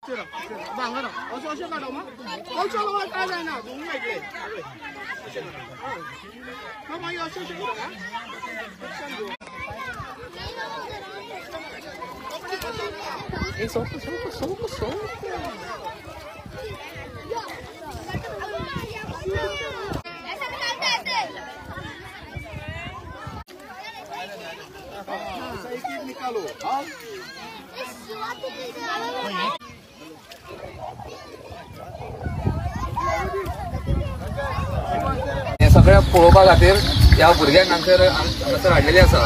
Solta, solta, solta, solta. निकालो। हे सगळें पळोवपा खातीर ह्या भुरग्यांक हांगासर हाडलेले आसा।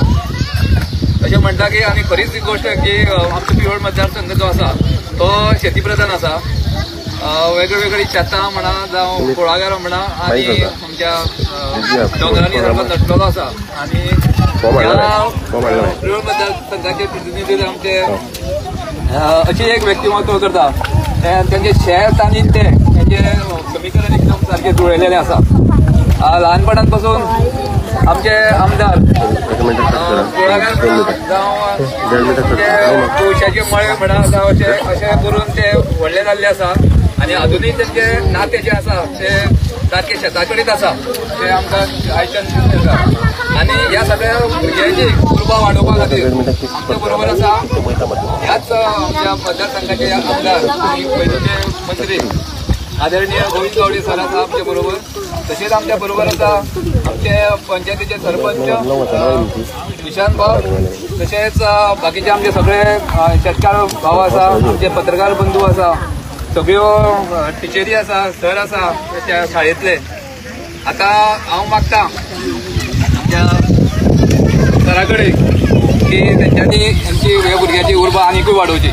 अशें म्हणटा की आनी खरीच ही गोश्ट की आमचो पिवळ मतदारसंघ जो आसा तो शेती प्रधान आसा। वेगळी शेतां म्हणा जावं कुळागरां म्हणा आनी आमच्या दोंगरांनी सारको नटलेलो आसा आनी ह्या पिवळ मतदारसंघाचे प्रतिनिधी आमचे अशी एक व्यक्तिमत्व करता तेंचे शेत आनी ते तेंचे समीकरण एकदम सारकें जुळलेलें आसा। ल्हानपणांपासून आमचे आमदार कुळागर जावं तुळशाचे मळे म्हणा जावं अशें करून ते व्हडले जाल्ले आसा आनी अजुनूय तेंचे नातें जें आसा ते सारकें शेता कडेन आसा ते आमकां आयच्यान दिसून येता आनी ह्या सगळ्या भुरग्यांची उर्बा वाडोवपा खातीर आमच्या बरोबर आसा ह्याच आमच्या मतदारसंघाचे आमदार आनी पयलींचे मंत्री आदरणीय गोविंद गावडे सर आसा आमच्या बरोबर, तशेंच आमच्या बरोबर आसा आमचे पंचायतीचे सरपंच निशांत भाव, तशेंच बाकीचे आमचे सगळे शेतकार भाव आसा, आमचे पत्रकार बंधू आसा, सगळ्यो टिचरी आसा, सर आसा त्या शाळेंतले। आतां हांव मागता आमच्या सरा कडेन की तेंच्यांनी आमची ह्या भुरग्याची उर्बा आनीकूय वाडोवची।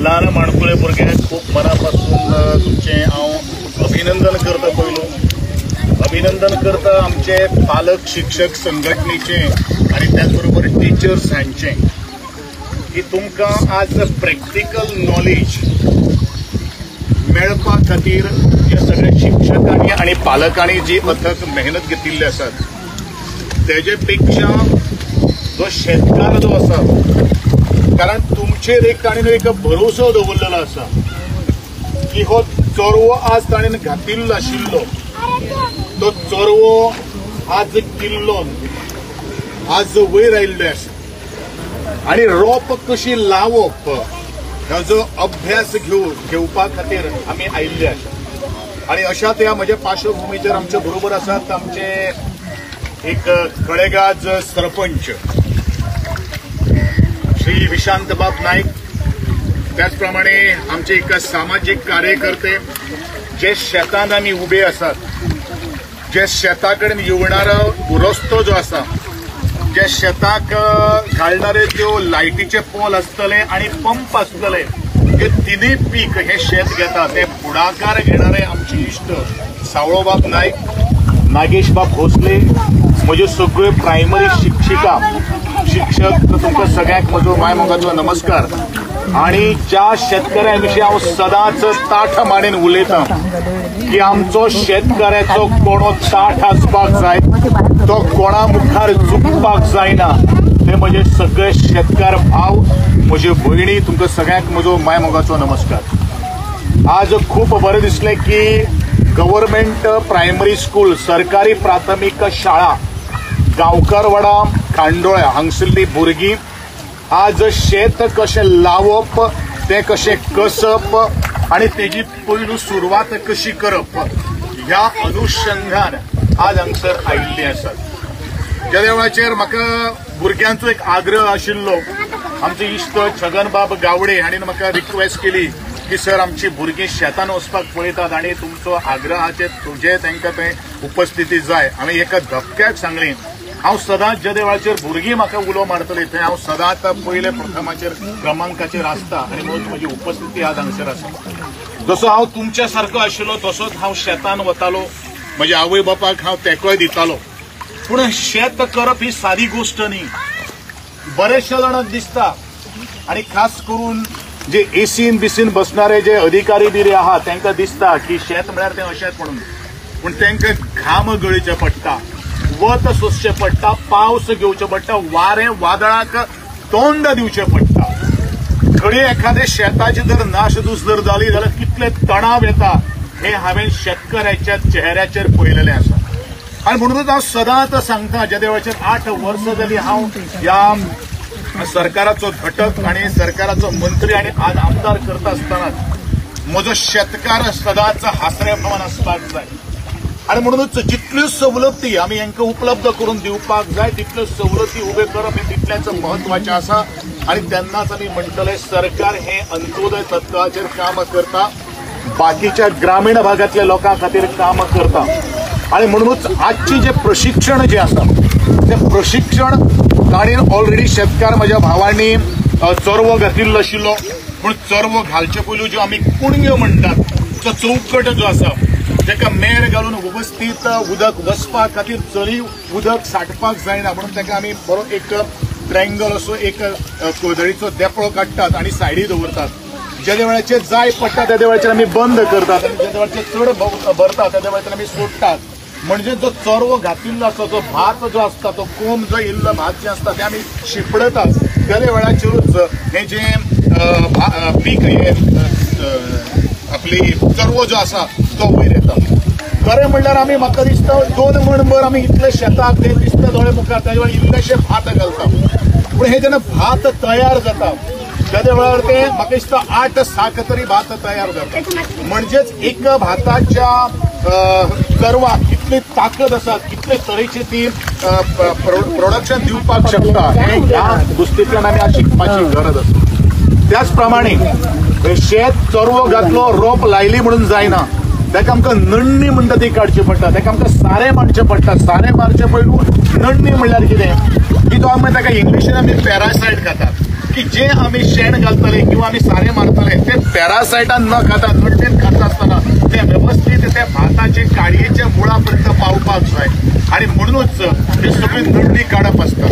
ल्हान माणकुले भुरग्यांक खूब मनापासून तुमचें हांव अभिनंदन करता। पयलू अभिनंदन करता आमचे पालक शिक्षक संघटनेचे आनी त्याच बरोबर टिचर्स हांचें की तुमकां आज प्रॅक्टिकल नॉलेज मेळपा खातीर जे सगळे शिक्षकांनी आनी पालकांनी जी अथक मेहनत घेतिल्ली आसात तेजे पेक्षा जो शेतकार जो आसा, कारण तुमचेर एक ताणें एक भरोसो दवरलेलो आसा की हो चरवो आज ताणें घातिल्लो आशिल्लो तो चरवो आज किल्लो आज वयर आयिल्लो आसा आनी रोप कशी लावप हाजो अभ्यास घेवपा खातीर आमी आयिल्ले आसा। आनी अशाच ह्या म्हज्या पार्श्वभुमीचेर आमचे बरोबर आसात आमचे एक कळेगाज सरपंच श्री विशांतबाब नाईक, त्याचप्रमाणे आमचे एक सामाजिक कार्यकर्ते जे शेतान आमी उबे आसात, जे शेता कडेन येवणारो रस्तो जो आसा, जे शेताक घालणारे त्यो लायटीचे पोल आसतले आनी पंप आसतले, हे तिनूय पीक हे शेत घेता ते फुडाकार घेणारे आमचे इश्ट सावळोबाब नाईक, नागेशबाब भोसले, म्हज्यो सगळ्यो प्रायमरी शिक्षिका शिक्षक तुमकां सगळ्यांक म्हजो माय मोगाचो नमस्कार। आनी ज्या शेतकऱ्यां विशीं हांव सदांच ताठ मानेन उलयतां की आमचो शेतकऱ्याचो कोणो ताठ आसपाक जाय, तो कोणा मुखार झुकपाक जायना, ते म्हजे सगळे शेतकार भाव, म्हज्यो भयणी, तुमकां सगळ्यांक म्हजो माय मोगाचो नमस्कार। आज खूब बरें दिसलें की गव्हर्मेंट प्रायमरी स्कूल सरकारी प्राथमीक शाळा गांवकारवाडा खांडोळ्या हांगसरली भुरगीं आज शेत कशें लावप, तें कशें कसप आनी तेजी पयलू सुरवात कशी करप ह्या अनुशंगान आज हांगसर आयिल्ली आसात। ज्या वेळाचेर म्हाका भुरग्यांचो एक आग्रह आशिल्लो, आमचे इश्ट छगनबाब गावडे हांणी म्हाका रिक्वेस्ट केली की सर आमची भुरगीं शेतान वचपाक पळयतात आनी तुमचो आग्रहाचेर तुजे तांकां थंय उपस्थिती जाय। हांवें एका धपक्याक सांगलें, हांव सदांच ज्या वेळाचेर भुरगीं म्हाका उलो मारतली थंय हांव सदांच पयले प्रथमाचेर क्रमांकाचेर आसता आनी म्हणून म्हजी उपस्थिती आज हांगसर आसा। जसो हांव तुमच्या सारको आशिल्लो तसोच हांव शेतान वतालो, म्हज्या आवय बापाक हांव तेंकोय दितालो, पूण शेत करप ही सादी गोश्ट न्ही। बरेचशे जाणांक दिसता आनी खास करून जे एसीन बिसीन बसणारे जे अधिकारी बिरी आहा तांकां दिसता की शेत म्हळ्यार तें अशेंच म्हणून, पूण तांकां घाम गळीचें पडटा, वत सोंसचें पडटा, पावस घेवचें पडटा, वारें वादळाक तोंड दिवचें पडटा। घडये एखाद्या शेताची जर नाशदूस जर जाली जाल्यार कितले तणाव येता हे हांवें शेतकऱ्याच्या चेहऱ्याचेर पळयलेलें आसा. आनी म्हणूनच हांव सदांच सांगता, ज्या देवाचेर 8 वर्सां जाली हांव ह्या सरकाराचो घटक आनी सरकाराचो मंत्री आनी आज आमदार करता आसतनाच म्हजो शेतकार सदांच हासऱ्या प्रमाण आसपाक जाय. आनी म्हणूनच जितल्यो सवलती आमी हांकां उपलब्ध करून दिवपाक जाय तितल्यो सवलती उबे करप हें तितलेंच म्हत्वाचें आसा. आनी तेन्नाच आमी म्हणटले सरकार हें अंत्योदय तत्वाचेर काम करता, बाकीच्या ग्रामीण भागांतल्या लोकां खातीर काम करता. आनी म्हणूनच आजची जें प्रशिक्षण जें आसा तें प्रशिक्षण ताणें ऑलरेडी शेतकार म्हज्या भावांनी चरवो घातिल्लो आशिल्लो, पूण चरवो घालचे पयलू ज्यो आमी कुणग्यो म्हणटात तो चौकट जो आसा ताका मेर घालून वेवस्थीत उदक वचपा खातीर चरी उदक साठपाक जायना म्हणून ताका आमी बरो एक ट्रायंगल असो एक कोदळीचो देपळो काडटात आनी सायडी दवरतात. ज्या वेळाचेर जाय पडटा त्या वेळाचेर आमी बंद करतात आनी ज्या वेळाचेर चड भरता त्या वेळाचेर आमी सोडटात. म्हणजे जो चरवो घातिल्लो आसता, जो भात जो आसता, तो कोंब जो येयल्लो भात जें आसता तें आमी शिंपडटात. त्या वेळाचेरूच हें जें पीक हें आपली चरवो जो आसा तो वयर येता. खरें म्हणल्यार आमी म्हाका दिसता 2 मणभर आमी इतले शेताक ते दिसता दोळे मुखार ताजे वेळार इल्लेशे भात घालता, पूण हे जेन्ना भात तयार जाता त्या वेळार ते म्हाका दिसता 8 साक तरी भात तयार जाता. म्हणजेच एक भाताच्या चरवाक कितली ताकद आसा, कितले तरेची ती प्रोडक्शन दिवपाक शकता हें ह्या गोश्टींतल्यान आमी आज शिकपाची गरज आसा. त्याच प्रमाणे शेत चरवो घातलो रोप लायली म्हणून जायना, ताका आमकां नडणी म्हणटा ती काडची पडटा, ताका आमकां सारें मारचें पडटा. सारें मारचें पयलू नडणी म्हणल्यार कितें की तो आमी ताका इंग्लिशीन आमी पॅरासायट खातात, की जे आमी शेण घालतले किंवा आमी सारें मारतले ते पॅरासायटान न खाता नडणीन खाता आसतना ते वेवस्थीत त्या भाताचे काडयेच्या मुळा पर्यंत पावपाक जाय. आनी म्हणूनच ही सगळी नडणी काडप आसता.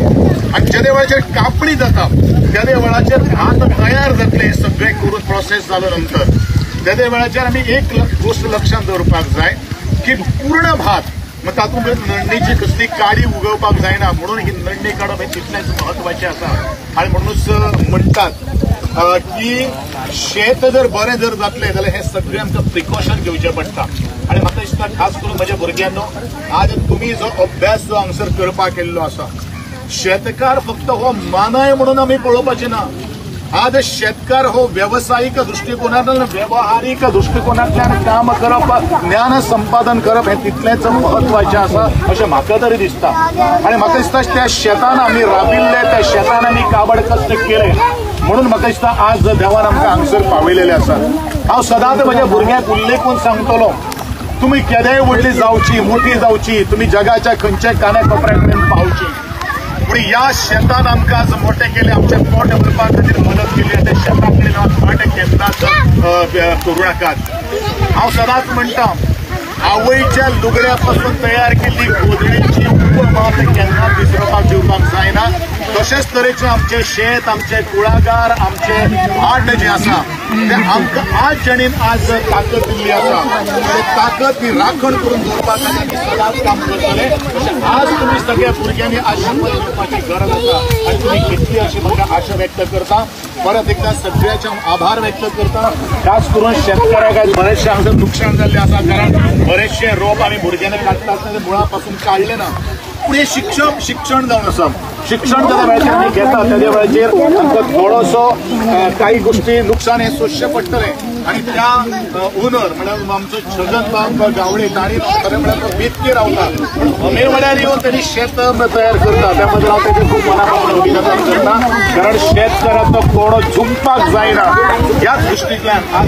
आनी ज्या वेळाचेर कापणी जाता त्या वेळाचेर भात तयार जातले हे सगळें करून प्रोसेस जालो नंतर त्या वेळाचेर आमी एक गोश्ट लक्षांत दवरपाक जाय की पूर्ण भात मग तातूंत नडणीची कसली काडी उगोवपाक जायना, म्हणून ही नडणी काडप हें तितलेंच म्हत्वाचें आसा. आनी म्हणूनच म्हणटात की शेत जर बरें जर जातलें जाल्यार हें सगळें आमकां प्रिकॉशन घेवचें पडटा. आनी म्हाका दिसता खास करून म्हज्या भुरग्यांनो आज तुमी जो अभ्यास जो हांगसर करपाक केल्लो आसा, शेतकार फक्त हो मानाय म्हणून आमी पळोवपाचें ना. आज शेतकार हो वेवसायीक दृश्टिकोनांतल्यान वेवहारीक दृश्टिकोनांतल्यान काम करप, ज्ञान संपादन करप हें तितलेंच म्हत्वाचें आसा अशें म्हाका तरी दिसता. आनी म्हाका दिसता त्या शेतान आमी राबिल्ले, त्या शेतान आमी काबड कश्ट केले म्हणून म्हाका दिसता आज देवान आमकां हांगसर पावयलेलें आसा. हांव सदांच म्हज्या भुरग्यांक उल्लेखून सांगतलो, तुमी केदेय व्हडली जावची, मोठी जावची, तुमी जगाच्या खंयच्या काना कोपऱ्या कडेन पावची, पूण ह्या शेतान आमकां आज मोठें केलें, आमचें पोट भरपा खातीर मदत केली आनी त्या शेता कडेन फाट केन्नाच करूं नाकात. हांव सदांच म्हणटा आवयच्या लुगड्या पासून तयार केल्ली गोदडीची उपमा केन्नाच विसरपाक दिवपाक जायना. तशेंच तरेचें आमचें शेत, आमचें कुळागार, आमचें भाट जें आसा तें आमकां आज जाणीन आज ताकद दिल्ली आसा, ते ताकद ती राखण करून दवरपा खातीर आमी सदांच काम करतले. तशें आज तुमी सगळ्या भुरग्यांनी आज शपथ घेवपाची गरज आसा आनी तुमी घेतली अशी म्हाका आशा व्यक्त करता. परत एकदा सगळ्याचे हांव आभार व्यक्त करता. खास करून शेतकऱ्याक आज बरेचशें हांगसर नुकसान जाल्लें आसा, कारण बरेचशे रोप आमी भुरग्यांनी काडटा आसतना ते मुळा पासून काडले ना. पूण हें शिक्षण जावन आसा. शिक्षण ज्या वेळाचेर आमी घेता त्या वेळाचेर आमकां थोडोसो काही गोश्टी नुकसान हें सोंसचें पडटलें. आनी त्या ओनर म्हणल्यार आमचो छगन बाब गावडे तांणी खरें म्हळ्यार तो बेतके रावता, पूण अमेरवाड्यार येवन तांणी शेत तयार करता. त्या बद्दल हांव तेजें खूब मना पासून अभिनंदन करता, कारण शेतकाराचो कोणो झुकपाक जायना ह्याच दृश्टींतल्यान आज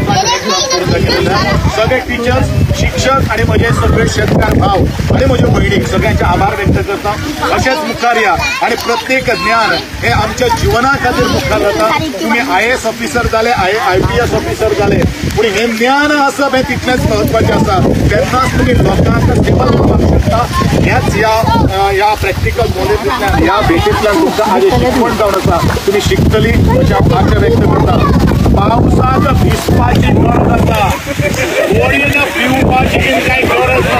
सगळे टिचर्स, शिक्षक आनी म्हजे सगळे शेतकार भाव आनी म्हज्यो भयणी सगळ्यांचे आभार व्यक्त करता. अशेंच मुखार या आनी प्रत्येक ज्ञान हे आमच्या जिवना खातीर मुखार जाता. तुमी IAS officer जाले, IPS officer जाले, पूण हें ज्ञान आसप हें तितलेंच म्हत्वाचें आसा. तेन्नाच तुमी लोकांक सेवा करपाक शकता. ह्याच ह्या प्रॅक्टिकल नॉलेजींतल्यान, ह्या भेटींतल्यान तुमकां आज शिकवण जावन आसा, तुमी शिकतली अशें हांव आशा व्यक्त करता. पावसाक भिजपाची गरज आसा, वडीन पिवपाची कांय गरज ना.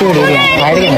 बारीक.